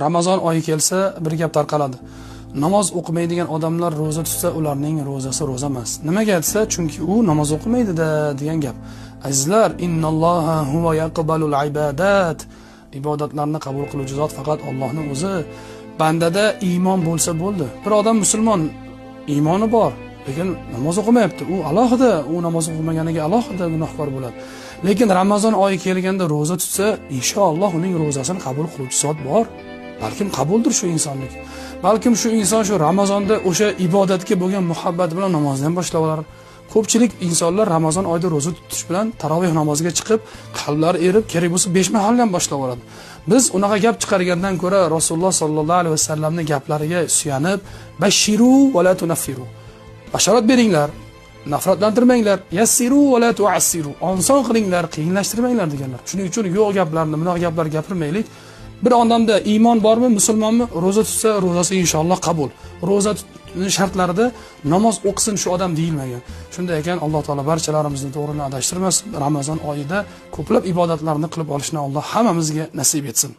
Ramazon oyi kelsa bir gap tarqaladi. Namoz o'qimaydigan odamlar ro'za tutsa, ularning ro'zasi ro'za emas. Nimaga desa, chunki u namoz o'qimaydi-da degan gap. Azizlar, innalloha huva yaqbalul ibodat. Ibodatlarni qabul qiluvchi zot faqat Allohning o'zi. Bandada iymon bo'lsa bo'ldi. Bir odam musulmon, iymoni bor, lekin namoz o'qimayapti. U alohida, u namoz o'qimaganiga alohida gunohkor bo'ladi. Lekin Ramazon oyi kelganda ro'za tutsa, inshaalloh uning ro'zasini qabul qiluvchi zot bor. Balkim qabuldir shu insonlik. Balkim shu inson shu Ramazonda o'sha ibodatga bo'lgan muhabbat bilan namozni ham boshlab olar. Ko'pchilik insonlar Ramazon oyida ro'za tutish bilan taroveh namoziga chiqib, qalblari erib, kerak bo'lsa 5 mahaldan ham boshlab oladi. Biz unaqa gap chiqargandan ko'ra Rasululloh sallallohu alayhi vasallamning gaplariga suyanib, bashiru va la tunaffiru. Bashorat beringlar, nafratlantirmanglar, yassiru va la tuassiru. Oson qilinglar, qiyinlashtirmanglar deganlar. Shuning uchun yo'q gaplarni, bunaqa gaplar gapirmaylik. Bir odamda iymon bormi, musulmonmi, ro'za tutsa, ro'zasi inshaalloh qabul. Ro'za shartlarida namoz o'qisin shu odam deyilmagan. Shunday ekan, Alloh taolo barchalarimizni to'g'rini adashtirmasin. Ramazon oyida ko'plab ibodatlarni qilib olishni Alloh hammamizga nasib etsin.